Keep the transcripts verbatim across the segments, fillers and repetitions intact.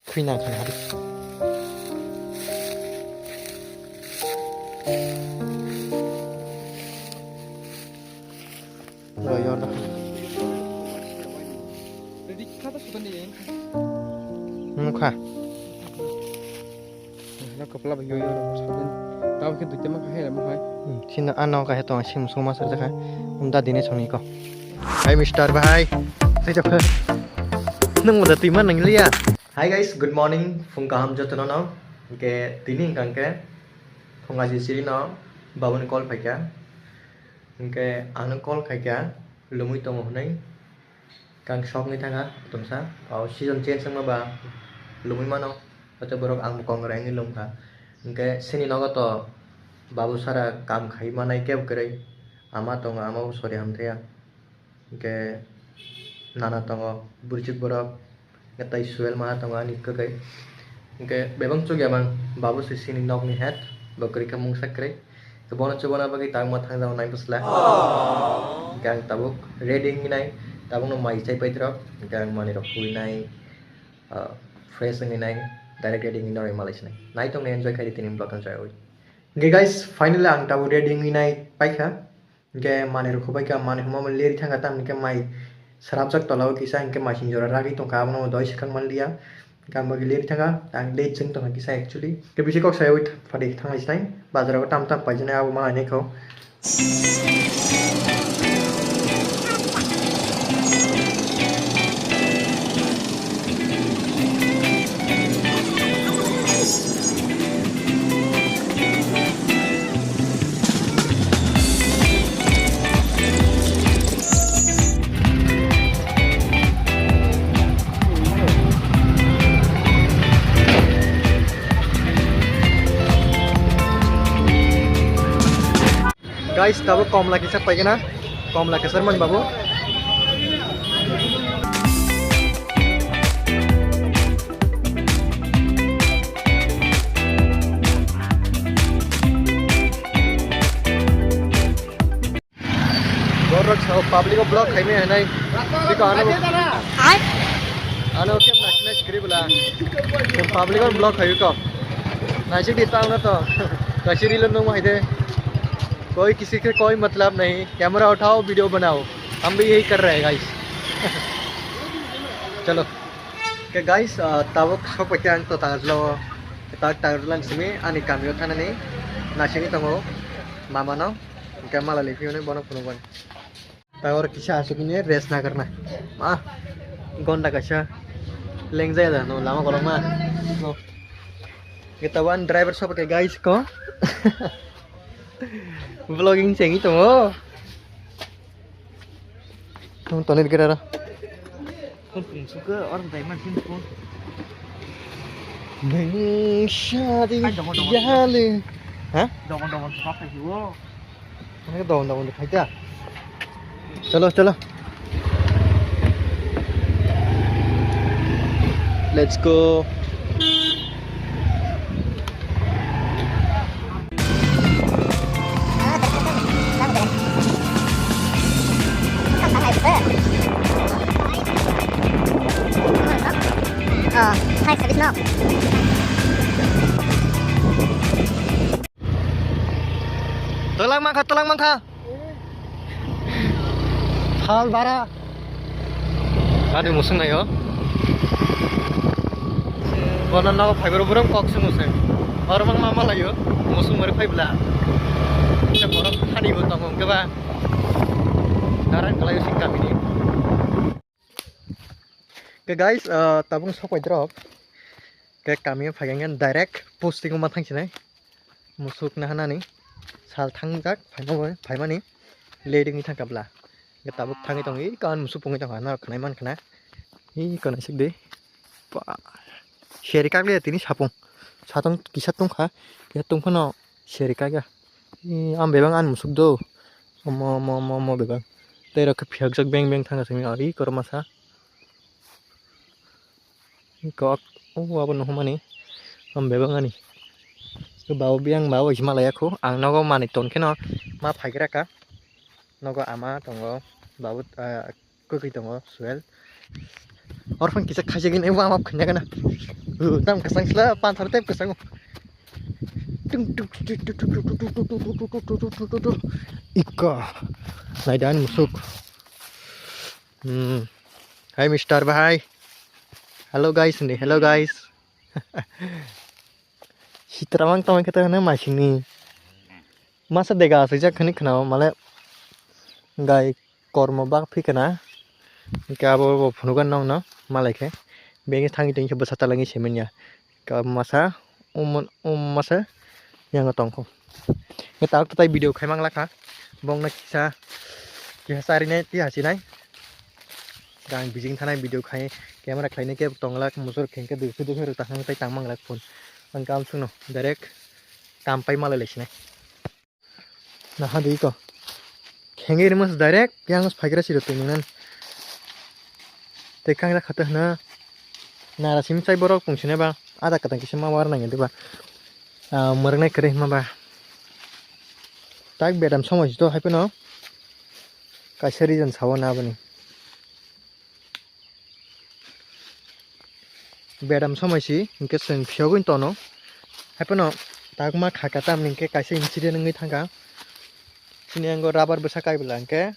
Khwina khwna. Ro, yor da. Mukha. Lo kapla ba yo yo ro sabun. Tao ke duita ma khai mo hai. Sino ano ka heto sim suma sar jakha. Umda dine songni ko. Hai mister bhai. Hai jokha. Nung mo da tui ma nang liya. Hi guys, good morning. Phung kaham jotono no. Ke tini hingkang ke phung aji siri no babuni call phaikha. Hingke ang no call khaikha, lumui tongo hwnwi. Kang sokni thangkha, tongsa. O season change wngma ba lumui mano. Hwtwi borok ang bo kongrai wngwi lumkha. Hingke sini nogo to babu sara kam khai manai kebo kwrwi. Ama tongo, ama bo sori hamthaya. Hingke nana tongo, bwrwichwk borok. Tei suel ma tongo ani kwkhwi. Hingke bebak chukya mang, babu se sini nokni head, bo kwrwi khe mungsa kwrwi. Bono chubana bagwi tangma thangjago nai bwsla. Hingke ang tabuk ready wngwi nai, tabukno mai chai paidrok. Hingke ang manwirok huinai, ah, fresh wngwi nai, direct ready wngwi norwi malai sinai. Nai tongni enjoy khaidi tini vlog enjoy oi. Hingke guys, finally ang tabuk ready wngwi nai paikha. Hingke manwirok hubaikha, manwi huma leri thangkha, tamni hingke mai srapjak tola o kisa, hingke mai sing jora ragwi tongkha, abono doi swkang manliya. Hingke ang bagwi leri thangkha, ang late jeng tongkha kisa actually. Hingke bisi kok sayawi phatwi thanglai sinai, bazar o tam tam paijani abo manai kho. Guys, tabuk komla kisa paigana, komla kisa man babu. Borok sao public o block khaimai hinai. Biko ano, ano khe naisik naisik kwrwi bwla. Public o block khaio kok. Naisik di tang na to. Kaisa reel o nung hai de. Koi kisi ke koi matlab nahi. Camera uthao, video banao. Hum bhi yahi kar rahe hain, guys. Chalo. Ke guys, ah, tabuk sok paikha ang to Tagarjala o. Tak Tagarjala ni simi ani kamio thanani naisingwi tongo mama no. Hingke mala liphi hwnwi bono phunukgwi. Tei oro kisa aswk hwnwi rest nakarna. Ma, gonda kaisa lengjaya da no lama kolokma. No. Hingke tabuk ani driver sob khe guys ko. Vlogging chengwi tongo. Tong tonir kira ra. Phone pung suka orang dai man sin phone. Bengsa di. Ai, dongo, dongo. Jale. Ha? Dongo, dongo, suka khai wo. Ani dongo, dongo khai ta. Chalo, chalo. Let's go. Twlang mankha, twlang mankha. Phal bara. Ani musung nayo. Bono nogo phaibrok borok kok se musung. Oro mang mama layo. Musung mari phai bwla. Kisa borok thani bo tongo hwnkhe ba. Darang kwlai using kamini. Ke guys, ah, tabuk sok pai drop. Ke kami o phai khe direct posting o ma thang sinai. Musuk nahanani sal thangjak phaima bai, phaimani late wngwi thangkha bwla. Hwnkhe tabuk thangwi tongo, ih, kahan musuk pungwi tongkha, norok khwnai mankha na. Ih, kono sik de. Ba, seri kak le tini sapung. Satong kisa tongkha, kisa tongphano seri kak ya. Ih, ang bebak ani musuk do. Omo, omo, omo, omo bebak. Tei rok khe phiyokjak beng beng thangkha simi, ih, korma sa. Kok, o abo nuhumani, ang bebak ani. Ke babu biyang babu hima laya khu, ang nogo manwi ton kheno ma phaigra ka. Nogo ama tongo, babu, ah, kwkwi tongo, Suel. Or phang kisa khaijagwi nai, warm up khaina gana. Uh, tam kwchang sla, panthor tep kwchang. Tung tung tung. Ikka. Naidan musuk. Hmm. Hai, mister Bahai. Hello, guys, ni. Hello, guys. Sitramang tongwi khe tongno masingni. Masa dega aswijak khani khna male gai kormo bak phi khna. Hingke abo bo phunugo nongno malai khe. Bengke thangwi tongkhe bwsa talangwi se manya. Ka masa um, um masa yango tongkho. Nge tabuk tai video khai mang lakha. Bongno kisa, kisa charinai, ti hasinai. Gang bijing thanai video khai, camera khlainai khe tong lak, musur khengkhe dukhu dukhu rwk tang tang mang lak phone. Ang kam sungno direct kam pai malai laisinai. Naha di ko. Khengwi rwmos direct yang phaigra siro twi nang. Tei kang jak khata hwna nara simi chai borok pungsine ba ada katang kisa ma war nang diba. Ah, mwrwngnai kwrwi hwnma ba. Tak bedam somoi to hai phano kaisa reason sawo na boni. Bedam somoi si hingke chwng phiyogwi tono. Hai phano tak ma kha ka tamni hingke kaisa incident wngwi thangkha. Chini ango rubber bwsa kaibwla hingke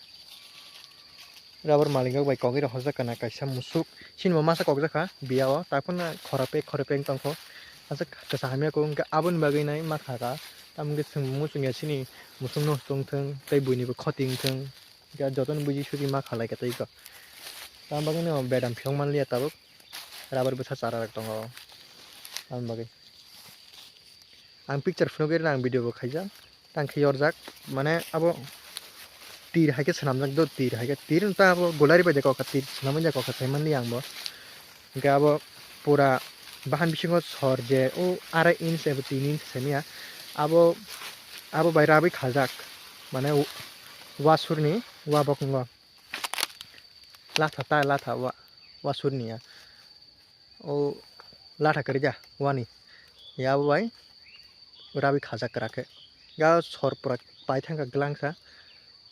rubber malik rok bai kogwi rok hojak kana kaisa musuk. Chini bo masa kokjak kha biya o tak phano khorapek khorapek wng tongkho. Aswk kwsa hamya kok hingke aboni bagwi nai ma kha ka. Tamo hingke chwng muchungya chini musuk no tongthwng tei buini bo khoti wngthwng. Hingke jotono buji suji ma khalai khe tei kok. Tamo bagwi no bedam phiyok manliya tabuk. Rubber bwsa chara rok tongo. Tamo bagwi. Ang picture phunugwi rwna ang video bo khaijak. Tang khe yorjak. Mane abo tir hai khe swnamjak do, tir hai khe. Tir wngkha abo gulari bai de kokha, tir swnamwi de kokha sai manliya ang bo. Hingke abo pura bahan bisingo sor je o arai inch eba tin inch semiya. Abo, abo bai rabwi khaljak. Mane wasurni wa bokungo. Latha ta latha wa, wasurni ya. O latha kwrwi ja wani. Ya abo bai rabwi khaljak kwrak khe. Ya sor pura pai thangkha glangsa.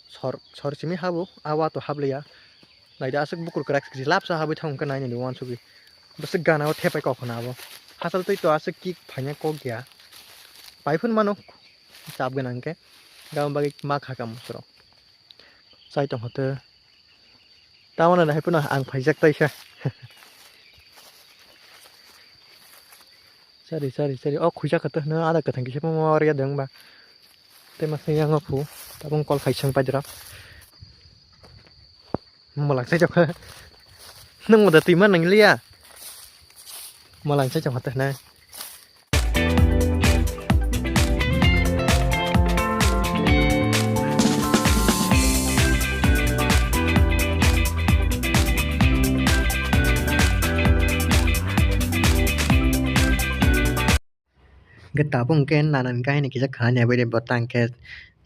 Sor, sor simi habo, a wato habliya. Naidi aswk bukur kwrak se lapsa habwi thangkha nainani wansugwi. Bwswk gana o thepai kok hwnna abo. Hachal twi to aswk kick phaina kok ya. Pai phun mano chap gwnang khe. Gabon bagwi ma kha ka musoro. Chai tong hote. Tamoni hai phano ang phaijak taisa. Sari, sari, sari. O khuijak khe to hwno ada kwthang kisa ma ria dong ba. Tei masa yang phu. Tabung kol khai seng paidra. Mwlang chai jokha. Nung moda twi ma nang liya. Mwlang chai jokha to hwno. Hingke tabuk hingke nanani kainwi kisa khanani abo de bo tang khe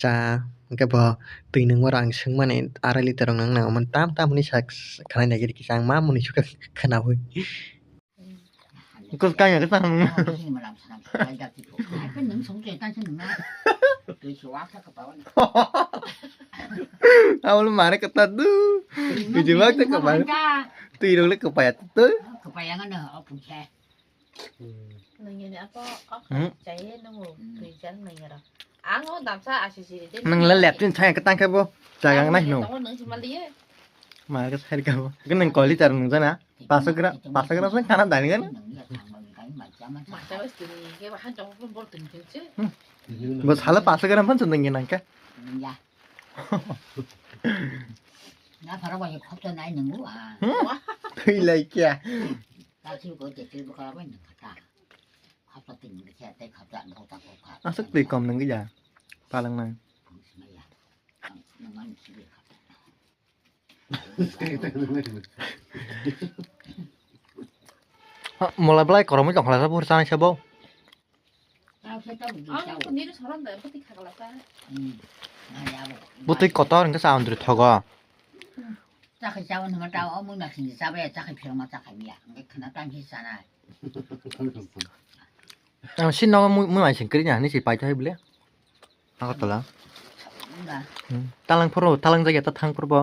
cha hingke bo twi nungma rang swngmani arai liter rok nang nang tam tam hwnwi sa khanani agiri kisa ang ma mwnwi sukha khanaui. Kos kanya khe tang. Abo le mare kata du. Twi rok le kapaya tu. Nungni apa kok Hmm. Chai nungo twi jan nai ngara. Ang o damsa asisi de. Nang le leptin chai ka tang khe bo. Chagang nai no. Nung sima liye. Ma ka sai ka bo. Ke nang koli tar nung jana. Paso gra, paso gra sen kana dani kan. Macha bas tini ke bahan jong pun bol tini tini se. Bo sala paso gra pan sundang nang ka. Ya. Na phara ba khop to nai nungo a. Twi lai kya. Kachi ko je twi bokha bai nang kha ta. Khapla twi nang kha tei khapla bo ta ko kha. Aswk twi kom nang ya. Palang nang. Nang man si be kha. Ha, mola belai koromwi tongkha la sa bwrwi chanai sa bo. Ang ko niru soron da, bwtwi khagala sa. Bwtwi kotor hwnkhe sa andri thogo. Chakhai chawan hwnma ta o mui maksing chabai chakhai phirma chakhai miya. Hwnkhe khna tang hi chanai. Ang si nogo mui, mui maising kwrwi ya, ni si paithai bwle. Agartala. Wngkha. Hmm. Talang phuru, talang jagya ta thang phuru bo.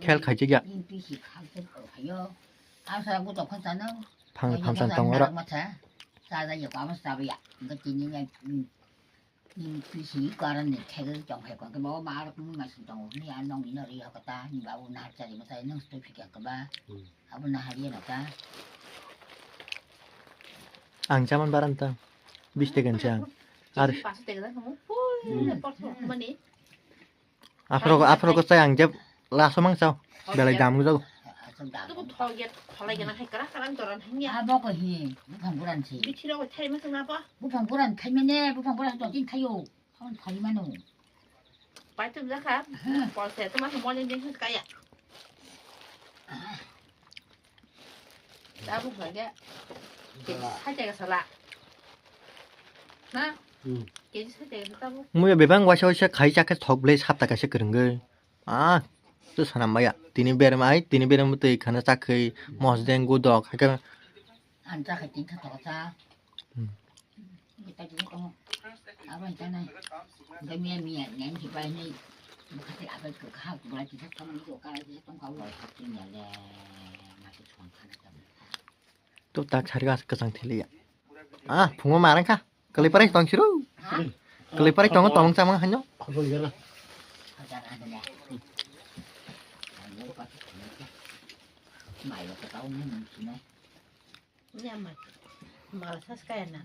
Khel khaijak ya. Ni pisi khakjak rok hayo. Ang sa buto khan sana. Phang, phang san tongo ra. Masa. Sa da yo kama sa ya. Ga tini ya. Ni pisi karan ni thai tong hai ko. Bo ma ro ma sin tong. Ni anong ni no ri ha kata. Ni ba u na cha ri masa nang sto phikya ka ba. Abo na hari na ta. Ang chaman baran ta. Bis tegan chang. Ar. Pas tegan mo. Pui. Por mani. Aphro, aphro ko chai ang jeb laso mang chao. Belai dam go. Tuku thol get, tholai gana hai kara kara doran hanya. Abo ko hi, buphang buran si. Bithi ro thai ma sanga ba. Buphang buran thai mene, buphang buran to tin thayo. Hon thai mano. Pai tum jakha. Pol se tuma mo len den kaya. Tabuk kha khe, kg sait taka sala. Na? Hmm. Kg sait taka sa tabuk. Muya bebang waisa waisa khai chakhe thok ble sap taka se kwrwngwi. Ah, to sanam maya. Tini berma ai, tini berma twi khana chakhe mosdeng gudok hai khe. Ang chakhe tin kha thok sa. Hmm. To tak sari gas kwchang thiliya. Ah, phungo marang kha. Kwlwi parai tong siro. Kwlwi parai tongo tong chamang hanyo. Mala sas kaya na.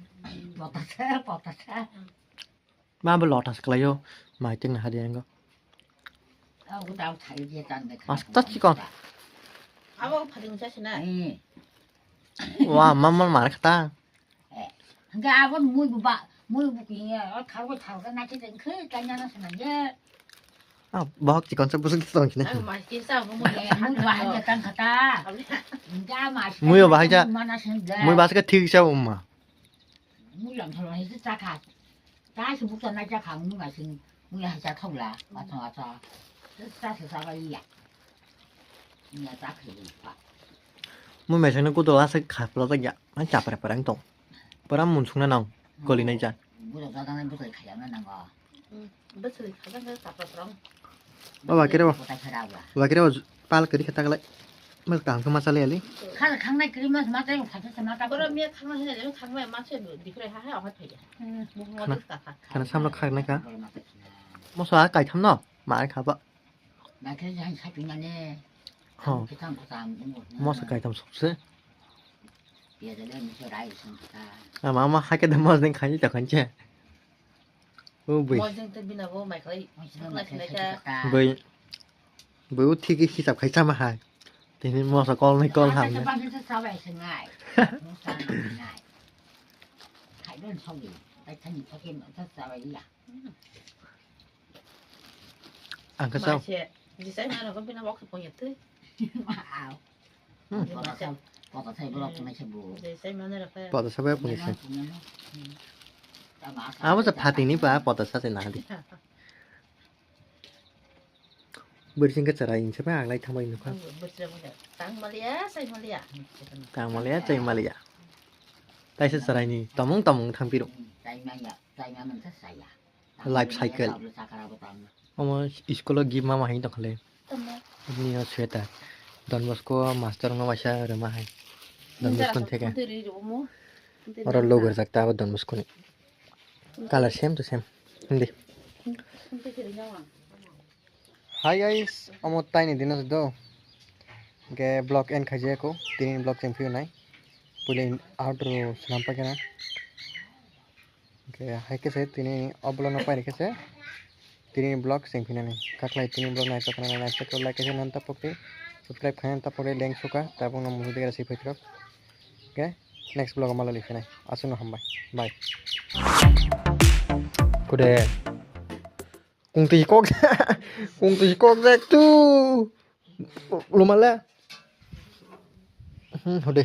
Potasa, potasa. Ma bo lotus kwlaio, mai tengna hadi ango. Abo dao thai je tan de. Asta chikon. Abo phating cha sina. Eh. Wa, mamma mar khata. Eh. Hingke abo mui bu ba, mui bu ki, o thar bo thar ga na che den khe, ka nya na sina je. Ah, bahok chikon sa busuk tong sina. Abo mas ke sa bo mo. Eh, mui ba han je tan khata. Hingke mas. Mui ba han ja. Mana sina. Mui ba sa ke thik sa umma. Mui lam thalo hai se chakha. Ta se bukcha nai chakha mui ba sing mui hai cha thokla. Acha acha. Sa se sa ba iya. Iya ta khe pa. Mui mai sing kudo la se kha pla ta ya. Mai cha pra pra tong. Pura mun sung na nang. Koli nai cha. Budo ta ta nai budo khaya na nang. Bwswlwi khajak khe chapra phrang. O ba kere o. Kotai khara ba. Ba kere o pal kari khata galai. Mas kaham khe masa le ali. Khana khangnai kiri mas mata yung khata se mata. Boro miya khangna hene le khangna ma se bikrai ha ha ha thaya. Bukung ma dukta kha. Khana samlo khagna kha. Moso a kaitham no ma kha ba. Ba khe jang sapinane. Ho. Khitham khata. Moso kaitham sukse. Piya jale mi se rai sung khata. Ama ama ha ke da mos ding khani ta khanche. O bui. Mojang te bina bo mai khlai. Mojang te bina bo mai khlai. Bui. Bui o thik hisab khai chama hai. Tini moso kol nai kol ham. Bang se sabai se ngai. Mosa ngai. Khai don sogi. Bai thani thake no sa sabai ya. Ang khe sao. Jisai mano ko bina bok se pon yatwi. Wow. Hmm. Pota sa, pota sa borok tunai se bo. Jisai mano rok khe. Pota sa bai pon yatwi. Abo se phating ni ba pota sa se na di. Bwrwi sing khe chwrai hwnse bai aglai thangbai nukha. Tang maliya, sai maliya. Tang maliya, chai maliya. Taisa chwraini tomung tomung thangphiro. Chai maya, chai ma mangsa saya. Life cycle. Omo school o gift ma ma hai tongkha le. Nini o sweater. Don Bosco master no waisa rwma hai. Don Bosco ni theke. Oro logo rijak ta abo Don Bosco ni. Color same to same. Hindi. Hi guys, omo taini dino do. Ge vlog end khaijak ko. Tini vlog cheng phiyo nai. Puli outro swnam paikha na. Hingke hai khe se tini o vlog no pairi khe se tini vlog cheng phinani kaklai tini vlog naithok khe nai naithok khe like khe se nan tapok tei subscribe khe nan tapok tei leng suka tabuk no muchung degera si phaithrok. Hingke next vlog o malai phinai aswk no hambai bye. Kude kung twi kok kung twi kok jak tu lumala. Hmm, hode.